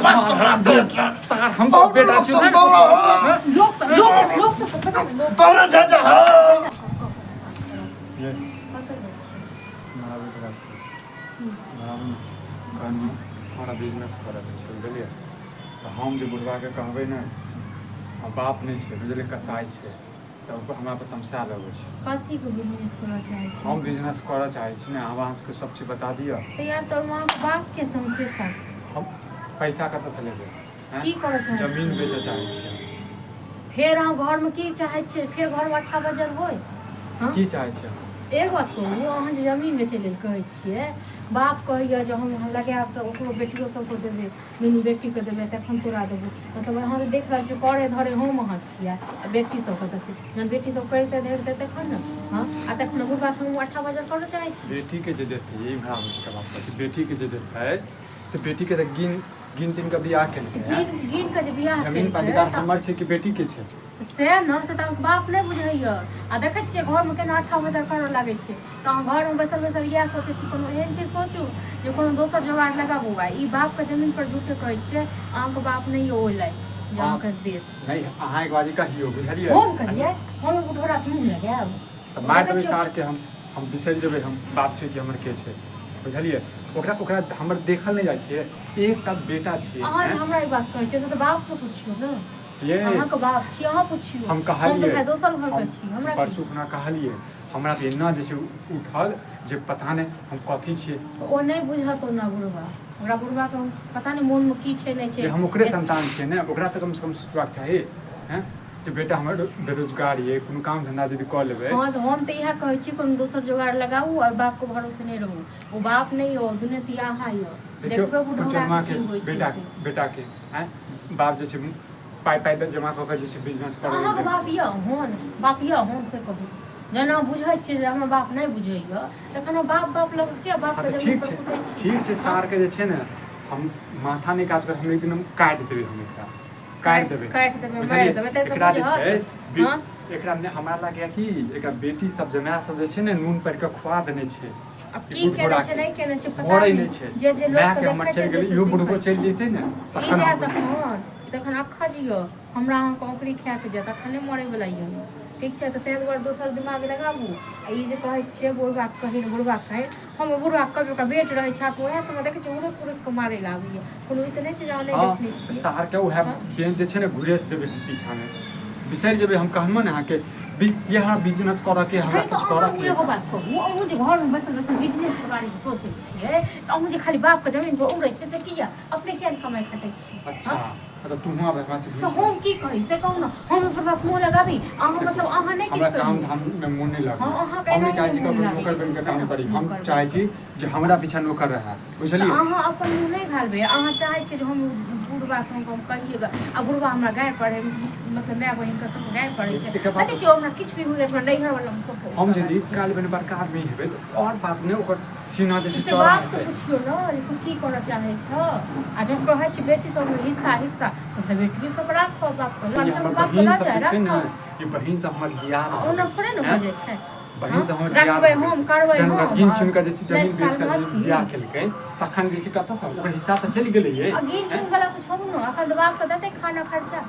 सार हम तो बेटा छी लोक सब लोक लोक सब पता नहीं लोक दौड़ा जा जा ये कतऽ जाइ छियै? मनाबैके बात करै छी। मनाबू ने। कहलहुँ हमरा बिजनेस करऽके छै बुझलियै तऽ हम जे बुढ़बाके कहबै ने आ बाप नहि छै बुझलियै कसाइ छै तऽ हमरा पर तमसा लगै छै कथीके बिजनेस करऽ चाहै छी हम बिजनेस करऽ चाहै छी ने आब अहाँ सबके सब चीज बता दिअ तऽ यार तऽ अहाँके बाप के तमसेता हम पैसा कतऽसँ लेबै आँय? की करऽ चाहै जमीन छी? बेचऽ चाहै छियै फेर अहाँ घरमे की चाहै छियै फेर घरमे अट्ठा बजल होय हँ? की चाहै छियै अहाँ? एक बात कहू अहाँ जे जमीन बेचै लेल कहै छियै बाप कहैए जे हम लगायब तऽ ओकरो बेटियो सबके देबै दुनू बेटीके देबै तखन तोरा देबौ मतलब अहाँ तऽ देख रहल छियै करे धरे हम अहाँ छियै आ बेटी सबके देखियौ जहन बेटी सब करितै धरितै तखन ने हँ आ तखन ओकरा संग अट्ठा बजल करऽ चाहै छी बेटीके जे देतै ई हमरा के बात कहै छी बेटीके जे देतै से बेटीके तऽ गिन गिन तिन के बियाह केलकै गिन गिन के जे बियाह जमीन पर केलकै अधिकार तऽ हमर छै कि बेटीके छै से ने से तऽ अहाँके बाप नहि बुझैए आ देखै छियै घरमे केना अट्ठा बजर करऽ लागै छै तऽ अहाँ घरमे बैसल बैसल इएह सोचै छी कोनो एहन चीज सोचू जे कोनो दोसर जोगाड़ लगाबू आ ई बापके जमीन पर झूठे कहै छियै अहाँके बाप नहि यऽ ओहि लायक जे अहाँके देत नहि अहाँ एक बारी कहियौ बुझलियै हम कहियै हम एगो ढोरासँ मुँह लगायब तऽ मारि देबै सारके हम बिसरि जेबै हम बाप छै कि हमर के छै बुझलियै ओकरा ओकरा हमर देखल नहि जाइ छै एकटा बेटा छियै अहाँ जे हमरा ई बात कहै छियै से तऽ बापसँ पुछियौ ने ये अहाँके बाप छी अहाँ पुछियौ हम हम तऽ कहलियै भाय दोसर घरके हम छी हमरा की? परसू खुना कहलियै हमरा तऽ एना जे छै उठल जे पता नहि हम कथी छियै ओ नहि बुझत ओना बुढ़बा ओकरा बुढ़बाके हम पता नहि मोनमे की छै नहि छै जे हम ओकरे संतान छियै ने ओकरा तऽ कमसँ कम सोचबाक चाही हैं जे बेटा हमर बेरोजगार ये कोनो काम धंधा यदि कऽ लेबै हँ तऽ हम तऽ इएह कहै छी कोनो दोसर जोगाड़ लगाउ आओर बापके भरोसे नहि रहू ओ बाप नहि यऽ दुनू तिया अहाँ यऽ देखियौ देखबै बुढ़ौरा के की होइ छै बेटा से। बेटा के आँय बाप जे छै पाइ पाइ दऽ जमा कऽ के जे छै बिजनेस तऽ करै अहाँके बाप यऽ होन बाप यऽ होन से कहू जेना बुझै छियै जे हमर बाप नहि बुझैए तखन हम बाप बाप लग किया हँ बापके तऽ जमीन ठीक पर छै कुदै छी ठीक छै सारके जे छै ने हम माथा नहि काज कर हम एक दिन हम काटि देबै हम एकरा काटि देबै काटि देबै मारि बुझलियै देबै ताहिसँ एकरा जे छै बुझत हँ एकरा ने हमरा लागैए कि एकरा बेटी सब जमाए सब जे छै ने नून पारि कऽ खुआ देने छै आब ई की बूढ़ केने घोड़ा छै के नहि केने छै पता मरै नहि नहि छै जे जे लोकके मायके हमर देखै छै चलि से गेलै से इहो बुढ़बो सीखै चलि जेतै ने ई तखन जायत हम बुझबै तखन तखन अखज यऽ हमरा अहाँके औकरी खायके जायत अखने मरैवला यऽ ठीक छै तऽ ताहि दुआरे दोसर दिमाग लगाबू आ ई जे कहै छियै बुढ़बाके कही ने बुढ़बाके कही हम बुढ़बाके कहबै ओकरा बेट रहै छै तऽ उएह सबमे देखै छियै उड़ुकि उड़ुकि कऽ मारै लए आबैए कोनो ई तऽ नहि छै जे अहाँ नहि हँ देखने छियै सारके उएह बेंच जे छै ने घुरेस देबै हम पीछामे बिसरि जेबै हम कहलहुँ ने अहाँके इएह बिजनेस करऽके हमरा हे तऽ किछु अहाँ करऽके एगो बात कहू अहूँ जे घरमे बैसल बैसल बिजनेसके बारेमे सोचै छियै तऽ अहूँ जे खाली बापके जमीन पर उड़ै छियै से किया अपने किया नहि कमाइ खटै छी अच्छा तऽ तू आब हमरा से तऽ हम की कही से कहू ने हम ओकर बात मुँह लगाबी अहाँ मतलब अहाँ नहि हमरा किछु काम करू धाम में मोन नहि हँ, लागल अहाँके हम नहि एनाहिए चाहै छी मोन ककरो लागै नौकर बनि कऽ काम करी हम नौकर चाहै छी जे हमरा पीछा नौकर रहए बुझलियै अहाँ अपन मुँह नहि घालबै अहाँ चाहै छियै जे हम बुढ़बा संग हम कहिए ग आ बुढ़बा हमरा गारि पढ़ै मतलब माय बहिनके संग गारि पढ़ै छै एकर बाद- देखै छियै हमरा किछु भी हुए हमरा नैहर वाला सब हम यदि काल्हि बने बड़का आदमी हेबै तऽ आओर बात नहि ओकर सीना जे छै से चौड़ा बापसँ हेतै पुछियौ ने जे तू की करऽ चाहै छह आ जब कहै छै बेटी सबमे हिस्सा हिस्सा तऽ बेटी सब राखऽ बापके ई हमर बापके बहिन लऽ सब जाय जे छै ने राखऽ ई बहिन सब हमर दियाद आ ओना थोड़े ने भऽ जाइ छै बहिन सब हमर रखबै दियाद हम करबै जहन ओकरा हम गिन चुन कऽ जे छै जमीन लाइफ बेच कऽ काल जे बियाह केलकै तखन जे छै कतऽसँ ओकर हिस्सा तऽ चलि गेलै ये आ गिन चुन वाला तऽ छोड़ू ने अखन तऽ बापके देतै खाना खर्चा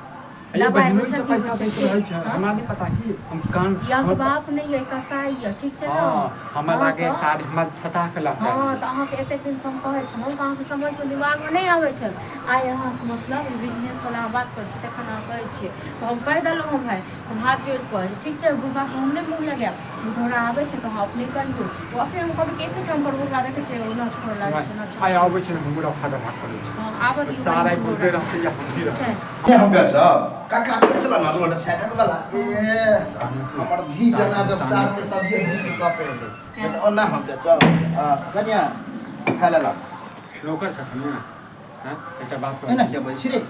ये दबाइ बहिनो होइ तऽ छै पैसा अथी होइ दैत छै रहै छै हमरा नहि पता की हम कान यहाँ हमर बाप नहि यऽ कसाई यऽ ठीक छै ने हँ हमरा हँ लागे तऽ साड़ी हमरा छता के लगा हँ तऽ अहाँके एतेक दिनसँ हम कहै छलहुँ तऽ अहाँके समझमे दिमागमे नहि आबै छल आइ अहाँके मतलब बिजनेस वला अहाँ बात करै छी तखन अहाँ कहै छियै तऽ हम कहि देलहुँ हँ भाय हम हाथ जोड़ि कऽ ठीक छै बुढ़बाके हम नहि मुँह लगायब बुढ़ौरा आबै छै तऽ अहाँ अपने करियौ ओ अपने हम कहबै कि एके ठाम पर बुढ़बा देखै छियै ओ नाच करऽ लागै छै नाच आइ आबै छै ने हमरो रफा दफा करै छै हँ आबऽ दियौ सारा कनि बोलते बुढ़ौरा रहतै या हम भी रहतै छै के हम बेचब काका बेचल ना तो सैटक वाला ए हमर धी जना जब चाहते तब ये धी के सपे नहीं तो ओना हम बेचब आ, कनिया खा लेला नौकर छ कनिया हैं एकटा बात एना कहै के बोल छी रे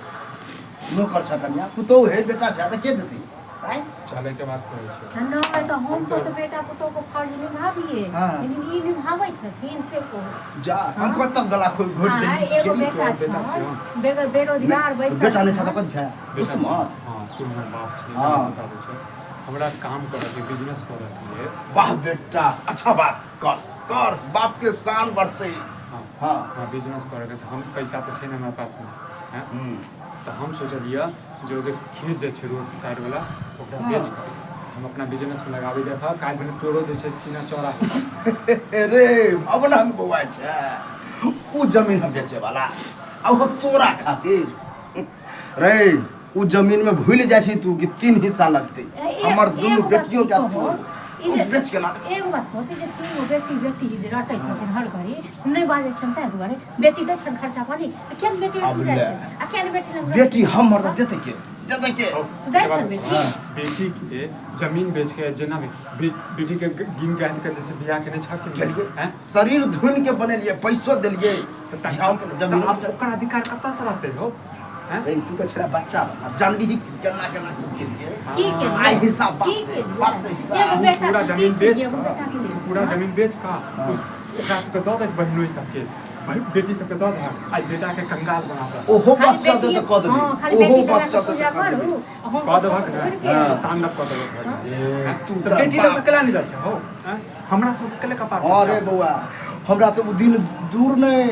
नौकर छ कनिया पुतोहु हे बेटा छ तऽ के देतै आँय चल एकटा बात कहै छी नहि तऽ हम सब तऽ बेटा पुतोह के फर्ज निभाबिए हाँ। लेकिन ई निभाबै छथिन से कहू जा हम कतऽ गला खोल घोट हाँ, देली एगो बेटा बेटा छन बेगर बेरोजगार बैसल बेटा नहि छ तऽ छन। कथी छ बेटा दुश्मन छै। हँ तू हमर बाप छै हाँ। बताबै छै हमरा काम करऽ के बिजनेस करऽ के वाह बेटा अच्छा बात कर कर बाप के शान बढ़तै हँ हँ हमरा बिजनेस करऽके तऽ हम पैसा तऽ छै ने हमरा पासमे हँ हूँ तऽ हम सोचलियै जे ओ जे खेत जे छै रोड साइडवला ओकरा हँ। बेच कऽ हम अपना बिजनेसमे लगाबी देखऽ काल्हि भेने तोरो जे छै सीना चौड़ा हेतौ। रे अपना हम बौआ छै उ जमीन हम बेचे वाला आ ओहो तोरा खातिर रे उ जमीन में भूल जाइ छी तू कि तीन हिस्सा लगतै हमर दुनू एगो बात बेटियों की के कहू, तू ई उ जे- बेच के ला दे। एगो बात कहू जे तीन गो बेटी बेटी जे रटै छथिन हर घड़ी हम नहि बाजै छियनि ताहि दुआरे बेटी दै छनि खर्चा पानी तऽ किया ने बेटी आब ओहिठाम जाइ ले। छै आ किया ने बेटी लग बेटी हमर तऽ देतै के देतै के हौ, दै एकर छनि बाद बेटी बेटी के जमीन बेच के जेना भी बेटी के गिन गाँथ के जैसे बियाह केने छह कि केलियै हैं शरीर धुन के बनेलियै पैसो देलियै तऽ बियाह के तऽ जमीन आब ओकर अधिकार कतऽ से रहतै हो हैं रे तू तऽ छेड़ा बच्चा बच्चा जानबी ही केना केना की केलियै की केलियै आइ हिसाब बाप की से केलियै? बाप से हिसाब एगो बेटा पूरा की जमीन केलियै? बेच एगो कऽ बेटा के लिए। पूरा जमीन बेच कऽ हाँ। उस ओकरा सबके दऽ दे बहिनोई सबके बेटी सबके दऽ दहक आइ बेटाके कंगाल बना दहक ओहो खाली बस चलतै तऽ कऽ देबै हँ, खाली ओहो बेटी बस जकरा चलतै पूजा तऽ कऽ करू, देबै आ हम कऽ सब देबहक ने छोड़ि के हाँ। तांडव कऽ देबहक घरमे। ए, तू तऽ तऽ बेटी बाप लोकके केला नहि जाइ छै हौ आँय? हमरा सबके केले कपार पर हाँ रे छै? बौआ हमरा तऽ ओ दिन दूर नहि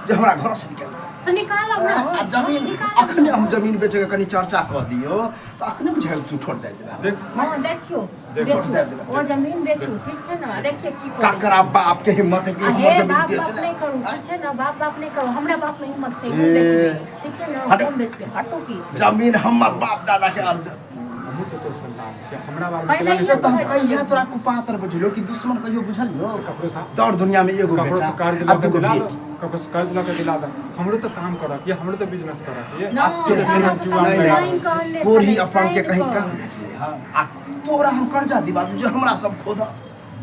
जे हमरा घरसँ निकालि देलक। तऽ निकालब ने आ जमीन निकालब अखने ने। हम जमीन बेचैके कनि चर्चा कऽ दियौ तऽ अखने बुझायल तू ठोर दए देबे देख हँ देखियौ देखो, बेचू दे देबै। ओ जमीन बेचू ठीक छै ने देखियौ की करै ककरा बाप के हिम्मत है कि आ हमर हे जमीन बाप बेच बाप ले नहि करू ठीक छै ने बाप बाप नहि करू हमरा बाप मे हिम्मत छै हम हे। बेचबै ठीक छै ने हट। हम बेचबै हटू की जमीन हमर बाप दादा के अर्जन हमहूँ तऽ तोर संतान छियै हमरा बारेमे पहिले केला नहि इहे तऽ हम सोचै कहिया तोरा कुपात्र बुझलो कि दुश्मन कहियो बुझलियो ककरो सा दौड़ दुनिया में एगो ककरो बेटा से कर्ज आ लऽ के दूगो दिला बेटी दो ककरो से कर्ज लऽ के दिला दो हमरो तऽ काम करऽ के हमरो तऽ बिजनेस करऽ के नहि, एते हमरा जेना तऽ जुआ नहीं, लगा नहीं। साइन कर ले कोढ़ी छलै, अपन के साइन कहीं कर। काम भेटलै हँ आ तोरा हम कर्जा दिबा दू जे हमरा सब खोद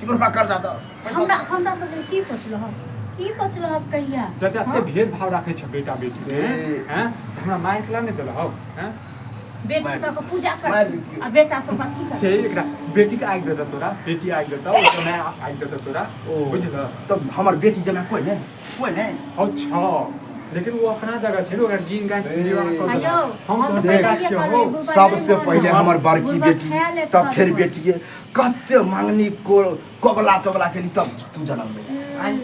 केकरो रुपा कर्जा दऽ पैसा हमरा हमरा सबके की सोचलहक की सोचलहक कहिया जते एते हँ? भेदभाव राखै छै बेटा बेटी के ए। हैं तऽ हमरा माय केला नहि देलहक हैं बेटी मारि सबके पूजा मारि कर दितियै। आ बेटा सब अथी कर से एकरा बेटी के आगि देतौ तोरा बेटी आगि देतौ ओकर माय आगि देतौ तोरा ओ बुझलह तब हमर बेटी जेना कोइ नहि कोइ नहि हौ छ लेकिन वो अपना जगह छै ने ओकरा गिन गाइन ए। विवाह कऽ आयौ देलक हम हम तोहर तऽ बेटा पहिलैये छियौ कहलियै, हौ बुढ़बा सबसे नहि पहिले मानब। हमर बड़की बुढ़बा बेटी खा लेत तब फेर सब। बेटिए कते मांगनी को कबला तबला केली तब तू जनम भेलै आँय?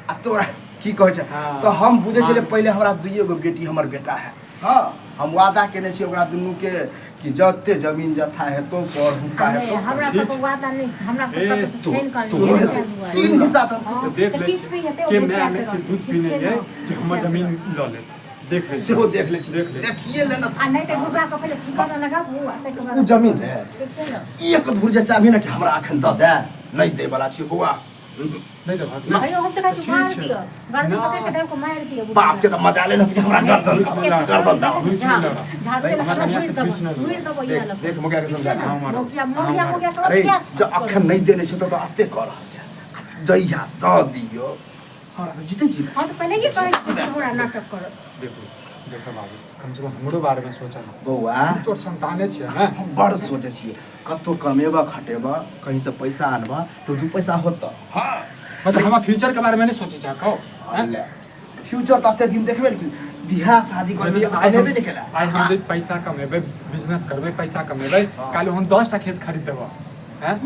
आ तोरा की कहै छै हाँ। तऽ हम बुझै छलियै हाँ। पहिले हमरा दुइए गो बेटी हमर बेटा है हँ हम वादा केने छियै ओकरा दुनूके कि जते जमीन जथा हेतौ पर हिस्सा आ नहि, हेतौ हमरा ठीक सबके छै। वादा नहि हमरा ए, सबके तऽ तो छानि कऽ तोरो लिए हेतै ताहि दुआरे। तीन हिस्सा तऽ हँ, तऽ देख तऽ लै किछु भी हेतै ओ के बेचिया माय के मे के रहतै, दूध ठीक पीने छै ये ने? जे हमर बेचिया के जमीन रहतै। लऽ लेत देख लै सेहो देख लै छी देख लै छी। देखिए ले ने आ नहि तऽ बुढ़बा के पहिले ठिकाना लगाबू आ ताहिके बाद उ जमीन रहै ठीक छै ने एक धुर जे चाहबी ने कि हमरा अखन दऽ दे नहि दै बला छी बौआ नहि देबहक अयो हम तऽ कहै छी ठीक मारि छै। दिअ गर्दन ना। पकड़ि के धरि कऽ मारि दिअ बाप के तऽ मजा ले कि हमरा गर्दन घुस मिला। गर्दन दाओ घुस मिला। हमरा कनिया से घुस नहि देख देख मोगिया के समझा हाँ, मारो। मोगिया मोगिया मोगिया सब अरे किया जब अखन नहि देने छै तऽ अते कऽ रहल छै आ जहिया दऽ दियौ हमरा तऽ जीते जी हम तऽ पहिले ही कहै छी कि हमरा नाटक करत देखो देखो बाबू कम से कम हमरो बारे में सोचऽ ना बौआ तू तोर संताने छियै ने हम बड़ सोचै छियै कतहु कमेबऽ खटेबऽ कहींसँ पैसा आनबऽ तऽ दू पैसा होतऽ हँ मतलब हमरा फ्यूचर के बारे में नहीं सोचे चाह कहो हैं? ले फ्यूचर तऽ एते दिन देखबे ने कि बियाह शादी करबे यदि तऽ आइ हम कमेबे नहि केला आइ हम जे पैसा कमेबै बिजनेस करबै पैसा कमेबै काल्हि हम 10 टा खेत खरीद देबऽ हैं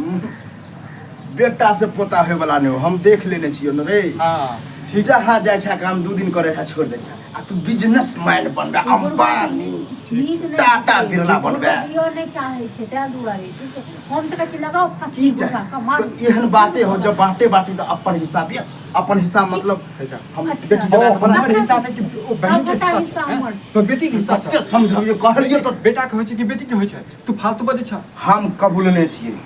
बेटा से पोता होय वाला नहि हो हम देख लेने छियै ने रे हाँ ठीक जहाँ जाइ छै काम दू दिन करे है छोड़ दै छै आ तू बिजनेस मैन बनबे अंबानी नीक नहि टाटा छै। बिरला बनबे दिअ नहि चाहै छै ताहि दुआरे ठीक छै हम तऽ कहै छी लगाउ फाँसी की बुढ़बा चाही के मारू तऽ एहन बाते हो जब बांटे बांटी तऽ अपन हिस्सा बेच अपन हिस्सा मतलब अच्छा हम अच्छा। बेटी ओ जमाइ के हमर बना हिस्सा छै कि ओ बहिन के सबटा हिस्सा हिस्सा छै हैं? हमर छै। तो बेटी के हिस्सा छै कते समझबियो कहलियो तऽ बेटा के होइ छै कि बेटी के होइ छै तू फालतू बजै छ हम कबूलने छियै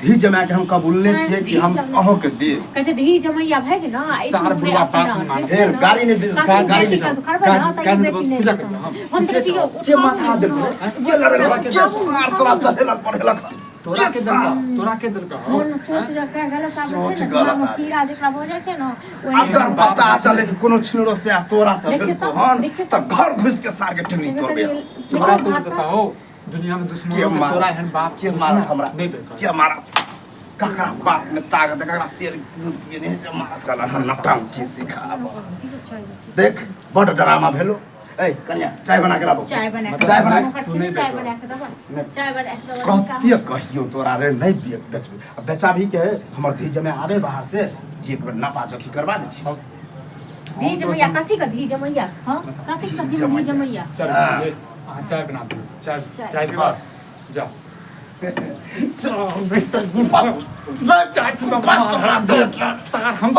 धी जमा के हम कबूलने नहि, छियै कि धी हम जमा- अहूँके देब कहै छै धी जमैया भए गेल ने आ ई सार दुनू बुढ़वा अपना, बात नहि मानत। ठीक छै फेर ने? गाड़ी नहि दे- काकी गाड़ी बेटी नहि के करबै ने गाड़ी- तऽ ई गाड़ी बेटी नहि पूजा देतौ। करियौ, हम। हम तऽ कहै छी के माथा देलकै के लड़ेलक के सार तोरा चढ़ेलक पढ़ेलक तोरा के के सार देलका तोरा के देलका हौ? मोन सोच जकाँ गलत आबै सोच छै ने गलत दिमागमे आबै। कीड़ा जेकरा भऽ जाइ छै ने ओहिना अगर पता चले कि कोनो छिनरो से तोरा देखियौ चढ़ेलको तऽ, हन देखियौ तऽ घर घुसि के सार के ठेंगनी तोड़बे तोरा तो भाषा- देता हो दुनिया में दुश्मन के मारत तोरा एहन बाप के मारत हमरा नहीं देता के मारत ककरा बाप में ताकत है, ककरा शेर दूध पिए नहीं जे मार चल हम नौटंकी सिखाब देख बड़ ड्रामा भेलो ए कन्या चाय बना के लाबो चाय बना के चाय बना ओकर तू नहि चाय बेचबह। बना के देबह नहि। चाय बना के देबह कते कहियो तोरा रे नहीं बेचबे आ बेचाबी के हमर धी जमे आबे बाहर से एक बेर नापा जोखी करवा दै छी हौ, धी जमैया कथी के धी जमैया हाँ कथी के सब्जी में धी जमैया चल हाँ। ये अहाँ चाय बना दियौ चाय चाय। चाय पीबा बस जाओ चाय चाय पीबा सार हम